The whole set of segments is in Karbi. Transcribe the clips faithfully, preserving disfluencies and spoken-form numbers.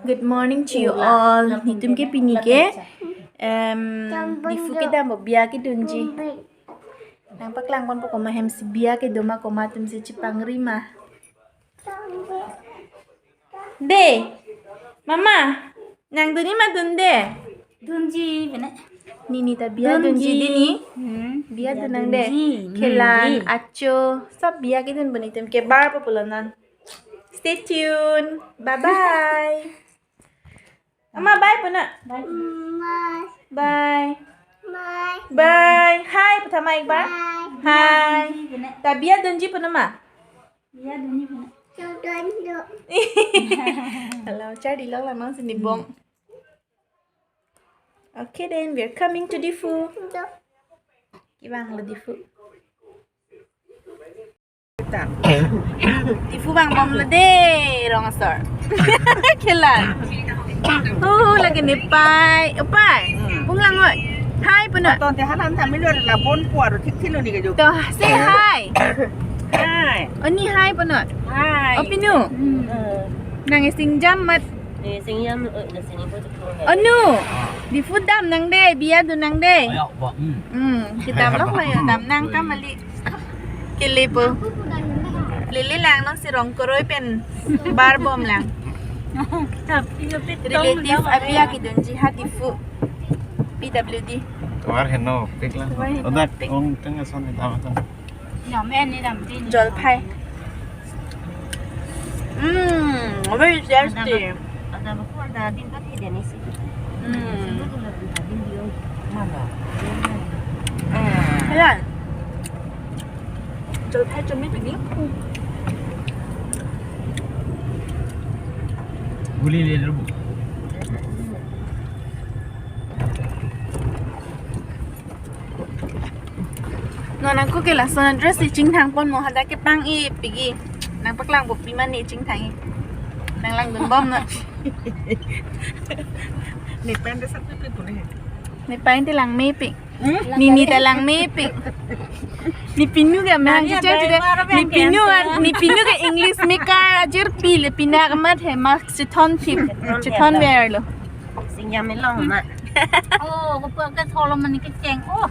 Good morning to you all. Netum ke pini ke, em, Diphu kedam pu bia kedunji. Nangpaklang ponpo komat hem si bia kedo ma, komat atum si chepangri ma. De, mama, nangdun-i ma dunde? Dunji, bene. Nini ta bia dunji. Dunji. Dini. Hmm. Bia dun nang de. Dunji. Hmm, Kelan, di. Acho, sob bia kedun pu netum ke bar pu pulo non. Stay tuned. Bye bye. Ama bye pu na. Bye. Bye. Bye. Bye. Hi pu tha ma ek bar. Bye. Hi. Ta bia dunji pu na ma. Bia dunji pu na. Hello, charli lo la non sini bong. Okay, then we are coming to Diphu. Kevang lo Diphu. Diphu vangbom lo de, rong asor. Kelan. Oh, lake ne pai. O pai. Hmm. Pung lang oi. Hi pu na. Ton te halam ta milor la bon puar thik thilo ni ke jo. To, say hi. Hi. Oni hi pu na. Hi. O pinu. Hmm. Nang singjam mat. Eh, singjam, eh, na sini ko. Onu. Diphu dam nang de, bia dun nang de. Ayo, bo. Hmm. Hmm, kedam lo ayo, dam nang kam ali. Kili pu. Lili lang non si rong koroi pen bar bom lang. Relative abia kedunji ha Diphu. P W D. Tovar heno, pik lang. Tovar heno, odak pik. Ong teng ason dam ason. Nom en ni dam tin. Jolphai. Mm, very tasty. Ada, ada aku ada din pati deni si. Mm. Sini tu lebih tadi dia mana? Mm. Kelan. Jolphai chumi pini. Guli le lu. Non ako ke lason address si chingthang ponpo, hadak kepang-i pik-i. Nangpaklangpo pima ne chingthang-i. Nang langdun bom non. Ne pen de sat pe pu ne. Ne pen te langmepik. Hmm? Nini ta langmepik. Ne pinu ke mehang. Nani checheng ada sudah. Yang marah ne yang pinu kan, cancel. Ne pinu ke English me ka ajir pi le pina kamat he, mask chethon thip. Chethon ver lo. Singjam ilong ma. Oh, ko pa ka tholo mani kecheng. Oh.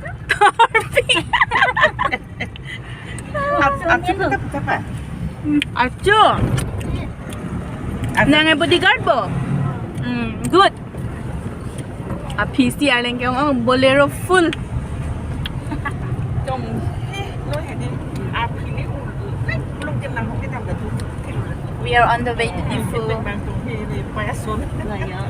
Ap-, ap-, ap-, ap-, apa? Acho. Ap-, nang bodyguard po? Hmm, good. Aphi si arleng ke ong, Bolero full. Tong. Eh, lo ya di. Aphi ni ul. Belum jam enam kita udah tuh. We are on the way to Diphu. Nah, ya.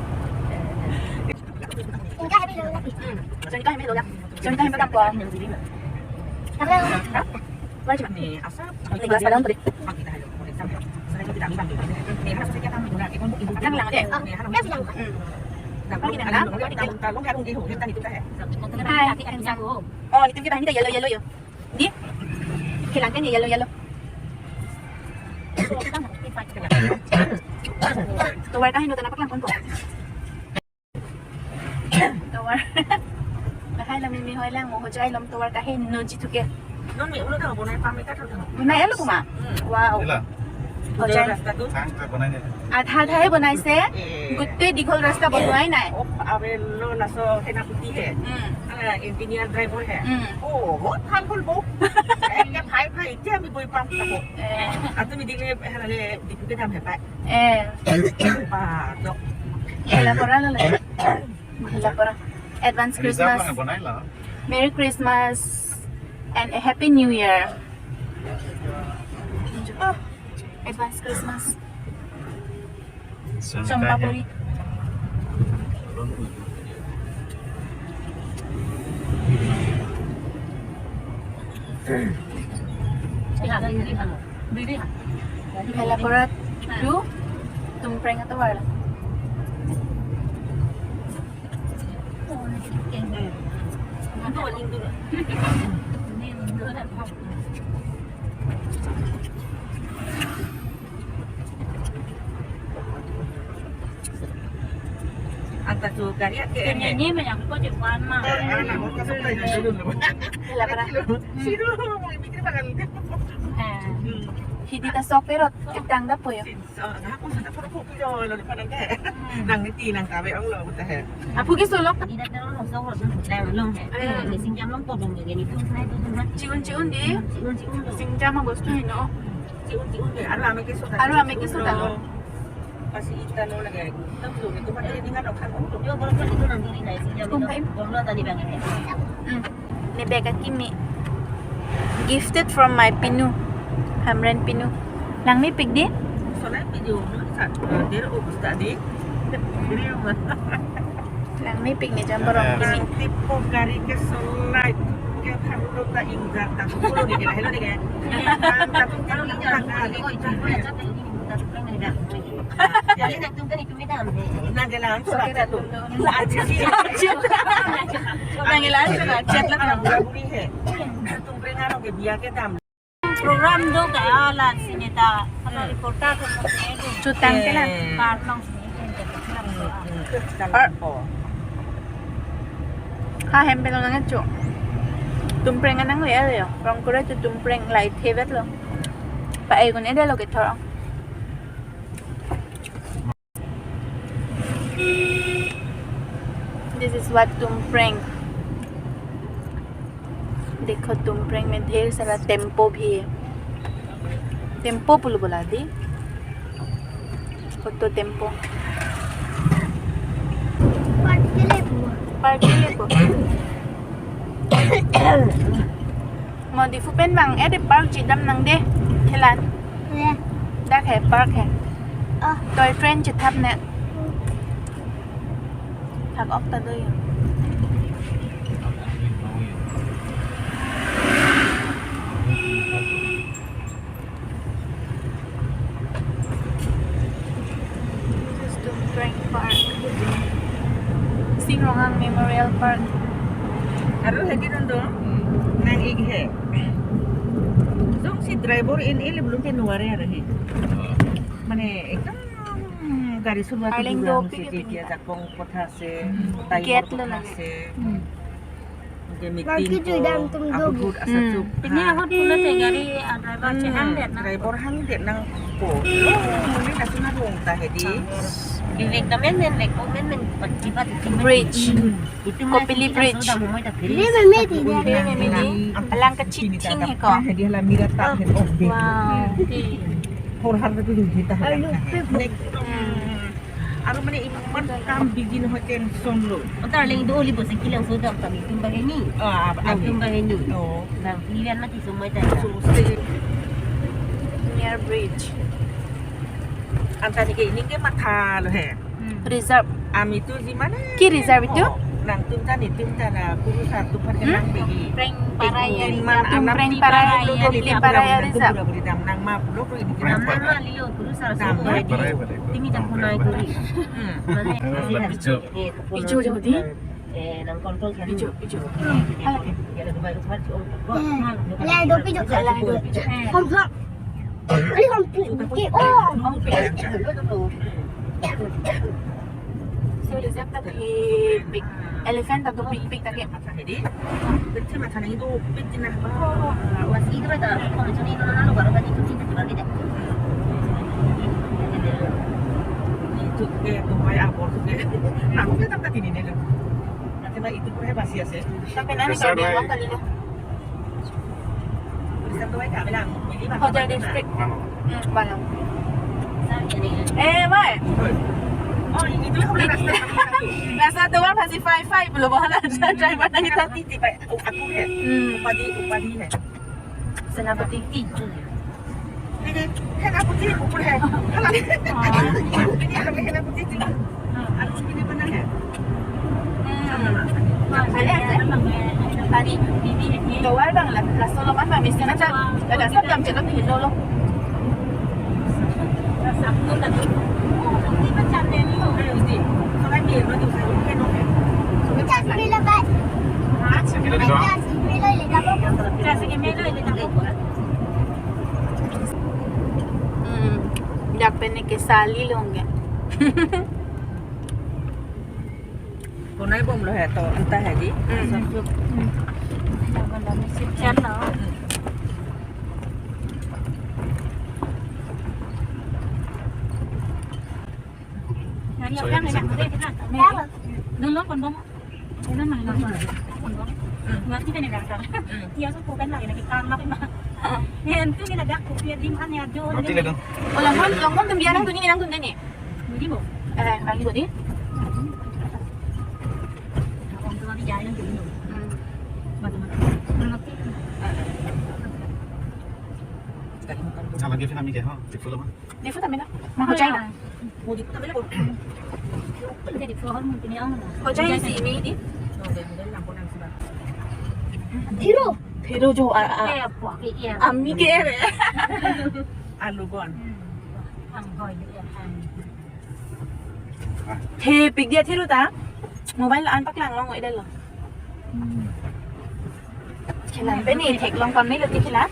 Oh, netum ke banghini ta yellow yellow yo. Di? Kelang kan yellow yellow. Tovar kaheno ta nangpaklangponpo. Tovar. Lahai la mimi hoi lang mo hojai lom tovar kaheno ji thu ke. Non mi ulo ta bonai pame ta thotho. Bonai alo kuma? Hmm. Wow. Ila. Hojai. Rasta tu. Sang ta bonai ne. Adha adha he bonai se. Eh. Gutte dighol rasta bonai nai. Oh, abe lo laso Senapati he. Hmm. Ah, engineer driver he. Hmm. Oh, bahut bhal bol bo. Eh, ye bhai bhai, je ami boi pam ta bo. Eh. Atu mi dile hala le Diphu kedam he pai. Eh. Pa, dok. Bhela pora lo le. Bhela pora. Advance Christmas. Merry Christmas and a Happy New Year. Oh, advance Christmas. Son papuri. Bhela pora tu tumpreng atovar lo. Anta su gari ake. Penyanyi menyangkut di mana? Bhela pora. Siru, mau mikir bakal. Hidi ta sok perot, ketang ta poyo. Sinso, nang aku sudah perlu kopi dolo di padang ke. Nang niti nang kabe ong lo, betul he. Aphu ke solok. Ida terus langsung langsung langsung he. Ini singjam long podong begini tuh, saya tuh tuh. Chiun chiun di. Chiun chiun tuh. Singjam ang bostu heno. Chiun chiun deh. Aru ame ke sudah. Aru ame ke sudah. Pasi ita no lagi. Tam tu itu kan ini kan akan untuk. Yo, kalau itu nanti ini singjam. Kumpa im. Kalau tadi bang ini. Hmm. Ne bag akimi. Gifted from my Pinu. Hamren Pinu. Langmepik di? Soalnya video dulu saat dia ubus tadi. Langmepik ne jam borong akimi. Tipo gari ke solai ke pharu ta ingjar ta kulo di ke, hello di ke. Kalau di jalan kali kok itu pun aja kayak gini, bukan prank ini dah. Jadi nak tunggu itu. Nang ke langsung aja tuh. Nang ke langsung aja, chat lah. Anak bura-buri he. Tumpreng ano ke biar ke dam. Program do kaya la sineta. Ano reporter ko mo sine do. Chutang ke la. Eh. Karnong sine. Ar-, ha hem pelo nang chu. Tumpreng anang le yo. Rong kura chu tumpreng lai thevet lo. Pa e kun ede lo ke thor. This is what tumpreng. देखो, tumpreng में ढेर सारा टेम्पो भी है। Tempo पुल बोला दी। Auto tempo. Park ke le po. Park ke le po. Mo Diphu pen bang, eh, de park chidam nang de, helan. Ya. Dak he, park he. Oh. Toy train chithap ne. Thak ok ta do yo. This is Tumpreng Park. Sing Ronghang Memorial Park. Aru hedi nang do, nang ik he. Jongsi driver in ili belum te nuare are he. Mane ekdom gari suruat Arleng tu dopi si ke dia pinta. Jakong kotha se, hmm. Taimor gate lo kotha lagi. Se. Hmm. Oke, meeting ko, tum do abut asap. Hmm. Pini ahut pulo te gari, ah, driver, hmm, chehang det nang. Driver hang det nang ko. Oh, muli na suna rong ta hedi. Direct na men men vek, oh, men men pati pati. Bridge. Hmm. Itu mah Kopili Bridge. Sudah mau main tak kiri. Ini men men di dia. Ini men men di. Alang kachithing he ko. Hedi hala mira ta he. Oh, wow. Hor har tu jung kita. Aduh, nek. Hmm. Aru mane iman kam bigin ho tension lo. Oh, darling, do oli bo se kilang so dam kami tum bahini. Ah, ab-, ah, abi. Tum bahini. Oh. Nang pilihan mati semua tadi. So, se. Near bridge. Anta ni ke ini ke matha lo he. Hmm. Reserve. Ami tu di mana? Ki reserve itu? Oh, nang tum tani tum tana kurusar tu par kenang begi. Tumpreng Paraya. Tumpreng Paraya, Tumpreng Paraya reserve. Nang ma pulo ko ini kenang. Nang ma liyo. Kurusar dam, so, eh, di, timi ta punai kuri. Hmm. Mane, pijo. Pijo jodi? Eh, nang kontrol kuri. Pijo, pijo. Hala ke? Ya, ada dua itu kan, oh, eh, lah, do pijo. Lah, do pijo. Hom, hom. Ini hom, pi-, pi-, oh. So, reserve ta big, big. Elephant ta do big, big ta ke. Hedi, kecil macam itu, kecil nah. Oh, was itu ada, kalau macam ini, kalau lalu baru tadi itu cinta juga tidak. Itu kayak tupai abor tuh kayak. Nah, aku kan tak ini nih. Nanti mah itu pun hebat sih ya, sih. Tapi nanti kalau dia makan ini. Bisa tuh kayak bilang, ini mah. Hoja district. Hmm, malam. Eh, Mai. Oh, itu yang udah rasa. Rasa tuan pasti five five belum ada driver lagi tadi. Tiba, oh, aku ya. Hmm. Upadi, upadi ya. Senapati. Ini, ini aku sih, aku ya. Ini aku, ini aku sih. Aku sih, ini mana ya? Hmm. Ada, ada. Tadi, ini, ini. Dua bang lah, langsung lo kan, Mister Nacha. Ada sab jam chelok, ini dolo. Hmm, dak pen ke sali long ke. Konai bom lo he to, anta he di. Hmm. Sab sab. Hmm. Chat lo. Hmm. Sorry, sorry. Dun lo kon bom. Dun lo kon bom. Ngerti kan ya, Kang? Hmm. Dia so bukan lagi lagi karena apa? Yang itu ini ada kopi di mana ya, Dun? Mati lah, Dun. Oh, langkon, langkon tum biarang tu ni, langkon tu ni. Budi bo. Eh, kali budi. Orang tua biar yang dulu. Hmm. Betul. Mengerti. Kalau dia film ni dia, ha, dia film. Diphu ta mena. Ma hojai na. Modi ko ta mena ko. Jadi flower mungkin yang. Hojai si mi di. Thero. Thero jo a, a. Eh, apa ke ya? Ami ke re. Alu kon. Hmm. Ang hoi ya, ang. Thepik dia thero ta. Mobile an paklang long oi dalo. Khelan pe ni theklong pame lo ti khelan.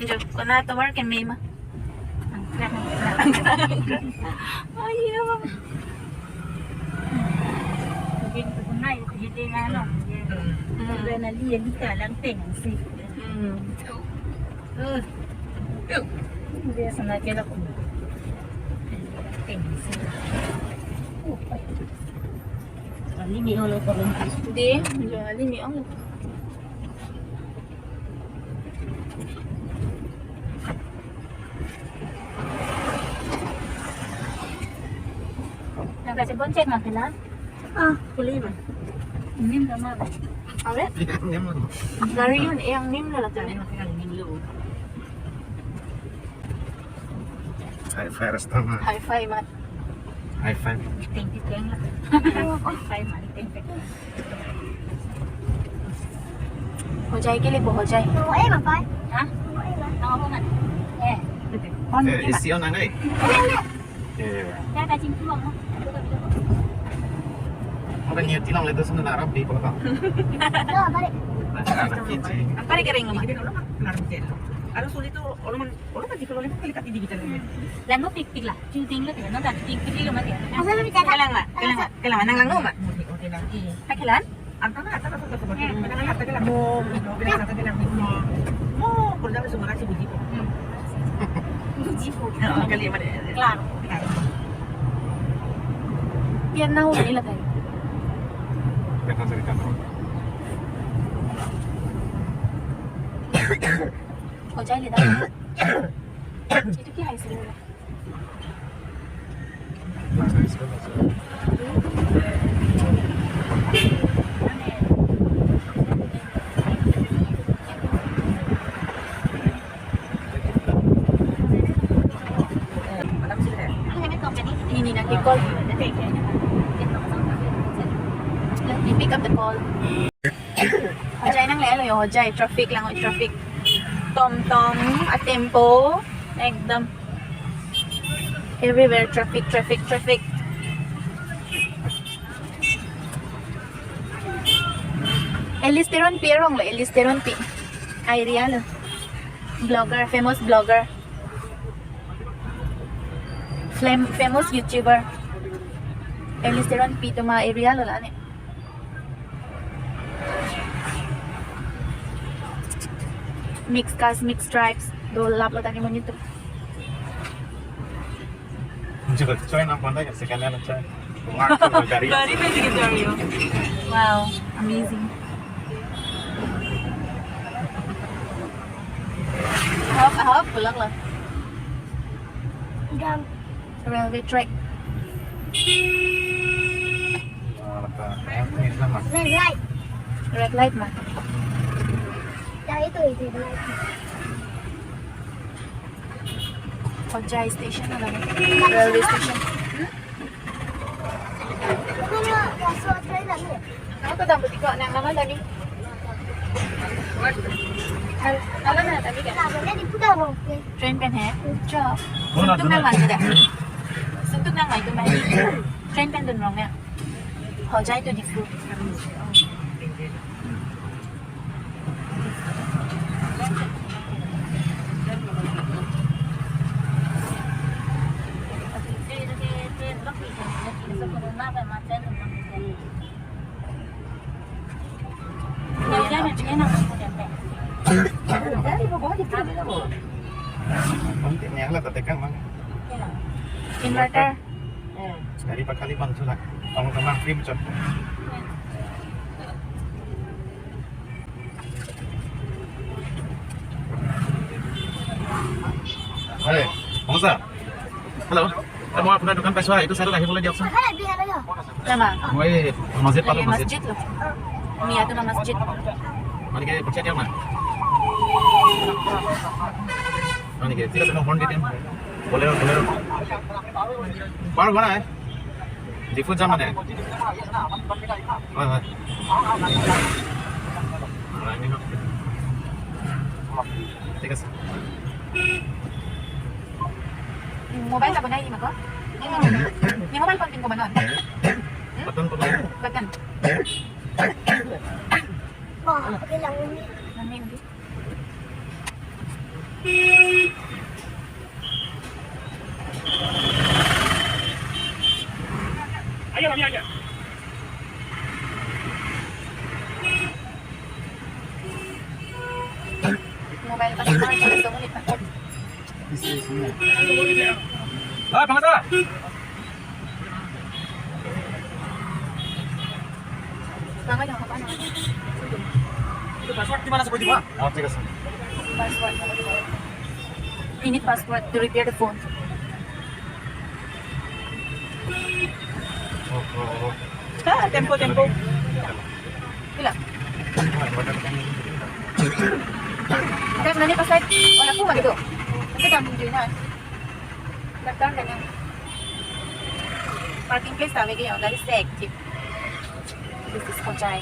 Jo, kona tomar ke me ma. Ayo. Jing tu kunai, jing ano. Hmm. Dia na li, li ka lang teng si. Hmm. Eh. Dia sana ke la ko. Teng si. Oh. Ali mi olo ko. Di, jo ali mi olo. Nang kasi bon check ma kailan? Ah, kuli ma. Nim kama. Ave? Nim lo. Gari yun, eh, ang nim na lang kami. Nim lo. Hi-fi restaurant. Hi-fi mat. Hi-fi. Thank you, thank you. Hi-fi mat, thank you. Hojai ke le bo hojai. Nang eh mapai. Ha? Nang eh ma. Nang apa man? Eh. On eh, isi on nang eh. Eh. Ya, kacing tuang, no? Apa ni tilong le tu sana Arab di kota. Yo, balik. Apa ni kering ma? Aro sulit tu, orang Olo kan di kalau lima kali kati digital ini. Langno pikpik la, ting ting lo, no, dan pikpik lo mati. Masa lo bicara? Kalang ma, kalang ma, kalang ma, nang langno ma. Mudik, oke, lang, iya. Pakilan? Antara, antara, antara, antara, antara, antara, mo, mo, bilang satu bilang mo, mo, kurang semua si Buji. Hmm. Buji. Oh, kali mana? Klaro. Klaro. Pian nau ini lah tadi. Pian nau dari kantor. Hojai le ta. Itu ki hai sih. Ini nanti call. Let me pick up the call. Hojai nang lelo yo, hojai, traffic lang, traffic. Tom tom, a tempo, ekdom. Everywhere traffic, traffic, traffic. Elise Teronpi arong lo, Elise Teronpi. Area lo. Blogger, famous blogger. Fam-, famous YouTuber. Elise Teronpi atum a-area lo la ne. Mixed caste, mixed tribes. Dolap lo tadi mo nitu. Coba, coba nang pandai ya, second hand coba. Wah, coba dari. Dari pe si kejar yo. Wow, amazing. Ahok, ahok, pulang lah. Jam. Railway track. Ah, apa? Yang ini sama. Red light. Red light ma? Yang itu, itu, red light. Hojai station ada. Railway station. Hmm? Itu dia, masuk train lagi. Ako dam butiko nang naman dami. Hal-, hala na dami ka? Train pen he? Cho. Suntuk nang mai da. Suntuk nang mai tu mai. Train pen dun rong ya. Hojai to Diphu. Konti ni ala tekan mang. Inverter. Hmm. Dari pakali bang sudah. Bang teman free macam. Hey, Bangsa. Hello. মই আপোনাৰ দোকান পাইছো হা, এইটো চাইডত আহিবলৈ দিয়কচোন। Lama. মই এই মছজিদ পালো, এই মছজিদ। মছজিদ lo. Niya tu na masjid. মানে কি পঠিয়াই দিয়ক না। হয় নেকি? ঠিক আছে, মই হৰ্ণ দি দিম। বলেৰ', বলেৰ'। বাৰ হোৱা নাই। ডিফুত যাম মানে। হয়, হয়। ঠিক আছে। Mobile ka banai di mako? Ni mobile phone pin ko banon? Button ko ba? Button. Wah, okay lang ini. Mami, mami. Ayo, mami, ayo. Mobile pa sa mga gusto mo, di pa. Hoy, pangata! Pangata, pangata. Password কিমান আছে কৈ দিব হা? অ, ঠিক আছে। Password. You need password to repair the phone. Ah, tempo, tempo. Pila? Kan nanti pas lagi, wala po magdo. Kasi dam din na. Nagtan ka na. Parking place tabi kayo, dari sa exit. This is Kochai.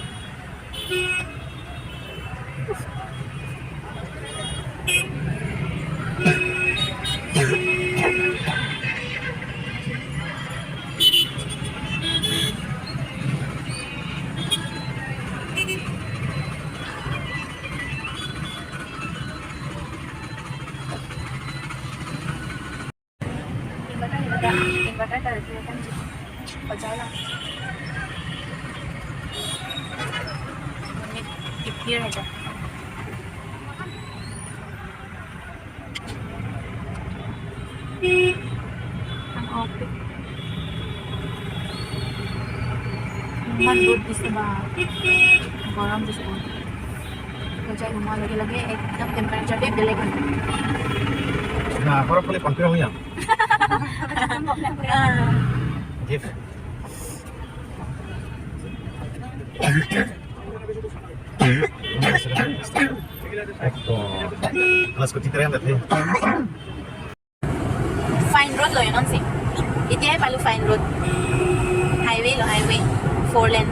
Inverter, inverter, inverter ta rikirkan ji. Pajala. Menit tip clear aja. Ang okay. ইমান ৰ'দ দিছে বা। গৰম দিছে বহুত। বজাই সোমোৱাৰ লগে লগে একদম temperature টো বেলেগ হৈ যায়। না, ঘৰৰ ফালে কনফিউজ হৈ যাম। আহ। Gift. একদম। Alas kuti tren dati. Fine road lo, yun si. Itiya palu fine road. Highway lo, highway. Four lane.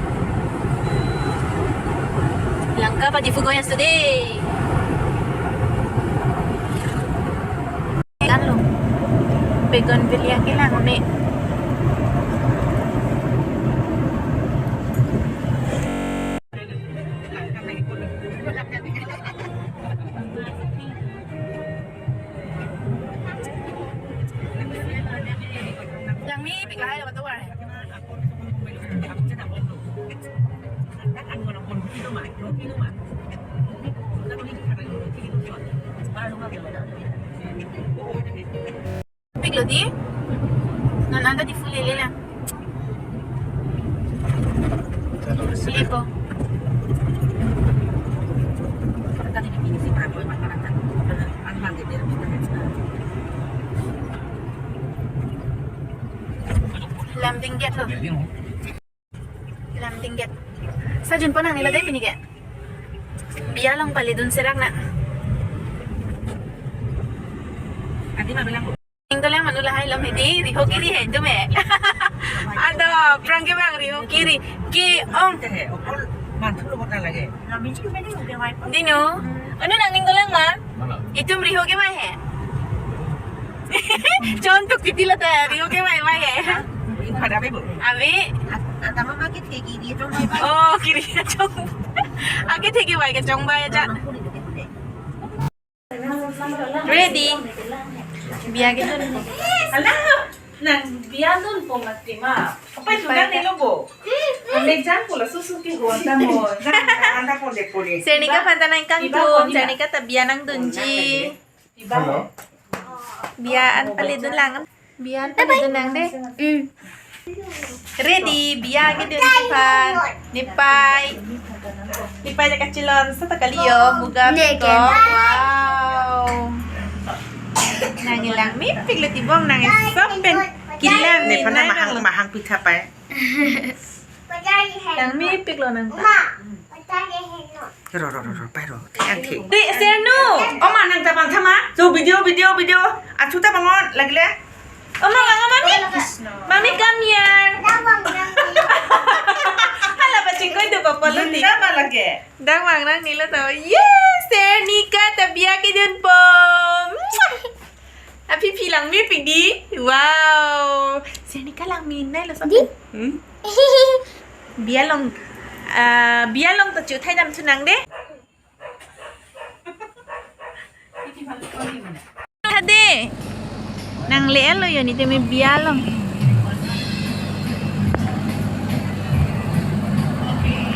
Langka pa Diphu going today. Kan lo. Bougainvillea kelang ni. Yang mi pik lahai lo, betul kan? Pik lo di. Nan anta Diphu lele lang. Lele po. Lumding Gate lo. Lumding Gate. Sajun ponang nilo dei pini ke. Biya along pale dun serak na. Adi ma bilang. Ning tolang manu lahai lam hedi, riho kiri hai tu me. Ado, prang ke bang riho kiri. Ke ong. Te hai, okol mantu lo bota lage. Dino. Anu nang ning tolang ma? Mana? Itum riho kemai he. Chontuk titi lata riho kemai mai he. Pada be bu. Abi. Atama ma ke thegi di chong bai bai. Oh, kiri chong. Ake thegi bai ke chong bai aja. Ready. Biya ke dun. Alah, nang biya dunpo mati ma. Apa itu kan nelo bo? Ang example la susu ke ho anta mo. Anta pole pole. Sernika aphan ta nangkangthum, Sernika ta biya nangdunji. Hello. Biya an paledun lang. Biya an paledun lang dei. Hmm. Ready, biya kedun aphan. Nepei. Nepei ta kachelon, sa ta kali yo, muga. Neke. Piko. Wow. Nangkelang mepik lo tibong, nang isop pen. Kelang ne, nephan nai mahang, nang lo. Mahang pitha pai. Lang mepik lo nang ta. Ro, ro, ro, ro, pai ro. Thek ang thek. Dei, Sernu. Oma, nang ta bang thama. So, video, video, video. Achu ta bang-on, lagile. Oma, bang-on, mami. Mami, come here. Hala, pachingkoi do, papa, lo di. Nang ta bang lagi. Dang bang nang nilo to. Yes, Sernika ta biya kedun po. Aphi phi lang mepik dei. Wow. Sernika lang menei lo sa. Dei. Hmm? Biya along, ah, biya along ta chu thai dam thu nang dei. Tha dei. Nang le lo yo ni teme biya along.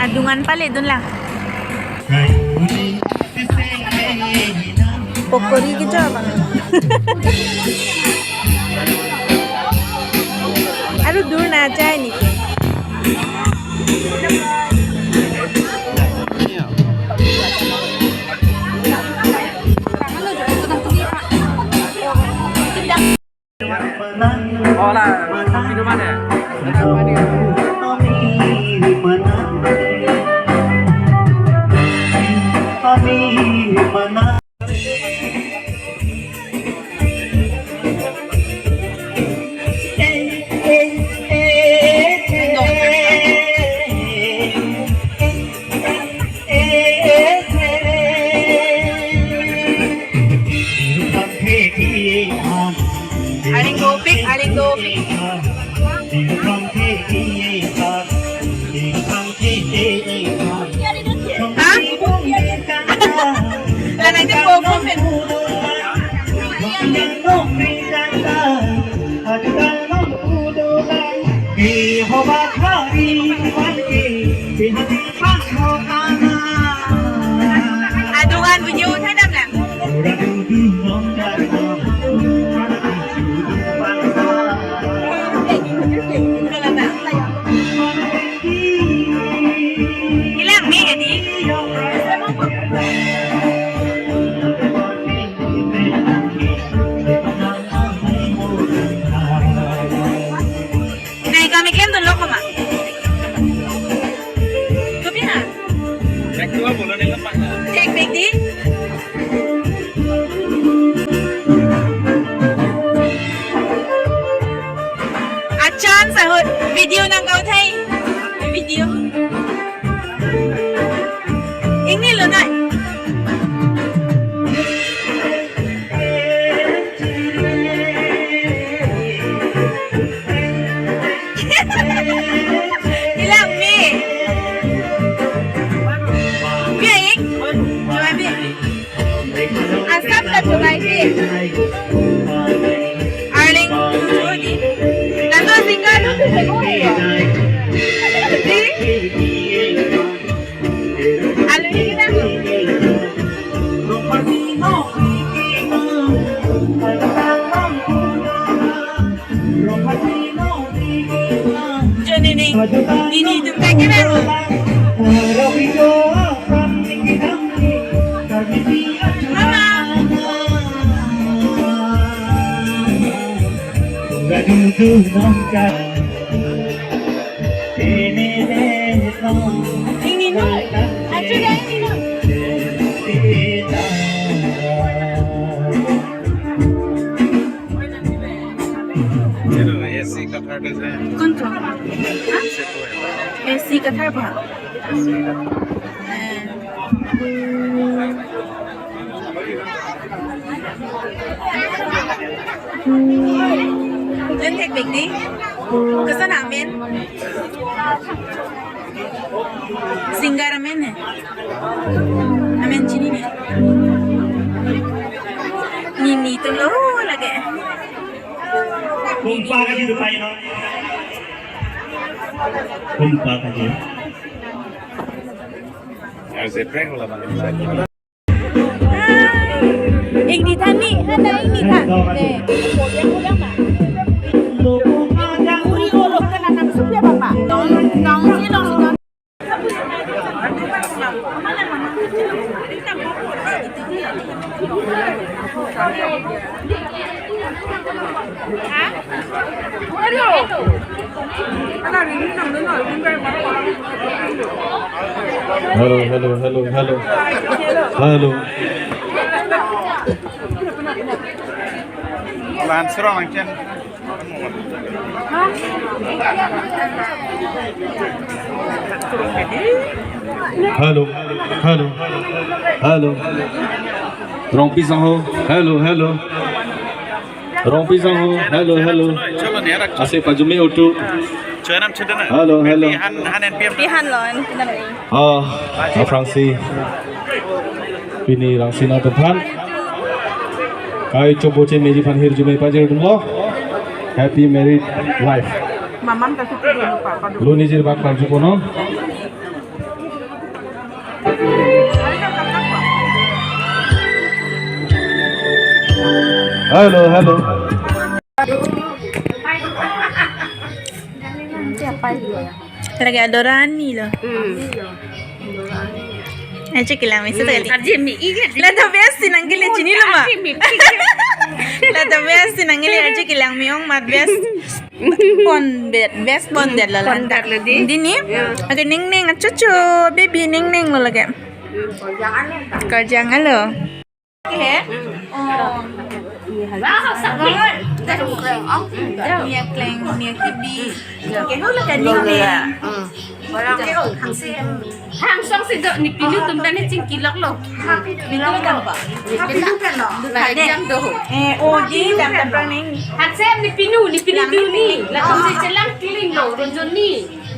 Adung an paledun lang. Pokori kecho abang. Aru dur na jai neke. Hola, minuman ya? Aling dopik, aling dopik. Ha? Lanang ke po po pen. Adung an video thai dam lang. Kelang me jadi. Nai kami klem dun lo koma. Kopi na? Thek dei. Achan sahut video nang kau thai. Video. Ingni lo nai. Kelang me. Biya ik. Jawai biya. Asap ta jawai biya. Arling. Jodi. Laso singer lo. Di. Alu ini kita. Joni ni, ni ni tum kai kena ro. Mama. Ini no, achu dei ini no. ये लो, ऐसी कथा कैसे है? कौन तो? हाँ? ऐसी कथा है। ऐसी कथा है। Jen thek bek dei. Koson amen? Singer amen he? Amen chinine. Ni ni tum lo lake. Kumpa kaji dupai no. Kumpa kaji. Ase prank la bang. Ingni than ni, hana ingni than. Ne. Uri olo kana nang supya bang ba. Nong, nong si long si nong. Hello, hello, hello, hello. Hello. Lan serong angken. Hello, hello, hello. Rongpi sangho, hello, hello. Rongpi sangho, hello, hello. Ase pajume utu. Hello, hello. Pihan lo, en pihan lo. Oh, aphrangsi pini rangsi nangtum aphan kai chobo che meji aphan hirjume pajir dunlo. Happy married life. Mamam ta tutu dulu, Papa. Lo nijir bak parju kono. Hello, hello. Lake adorani lo. Ajo kelang mesen kali. Arje mi, iya. La ta best si nang kele chini lo ma. Arje mi. La ta best si nang kele ajo kelang mi ong mat best. Pon bet, best pon det lo la. Pon det lo di. Dini. Ya. Ake ning ning acho cho baby ning ning lo lake. Kajang alo. He? Oh. Mia kleng, mia kibi. Ke ho la ka ning ning. Ke ho hangse. Hangsong si do ni pinu tum tani chingkilok lo. Pinu tang ba. Pinu tang lo. Na jam do ho. Eh, oh, di tam tam prang ning. Hangse ni pinu, ni pinu du ni. La tum si chelang kiling lo, runjun ni.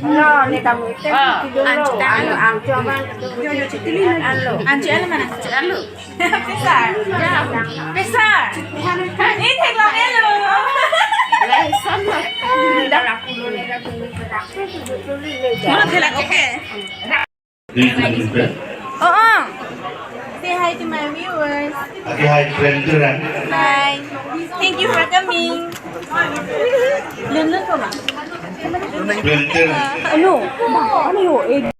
Lo, ni tam ite. Ah. Pinu lo. Anu, ang coba. Yo, yo, chitili lo. Anu. Ang chitili mana? Chitili lo. Pesar. Ya. Pesar. Ini theklong elo. Lai son lo. Mana theklong, okay. Oh, oh. Say hi to my viewers. Okay, hi, friend, friend. Hi. Thank you for coming. Lun lun ko ma. Friend, friend. Ano? Ano yo? Eh.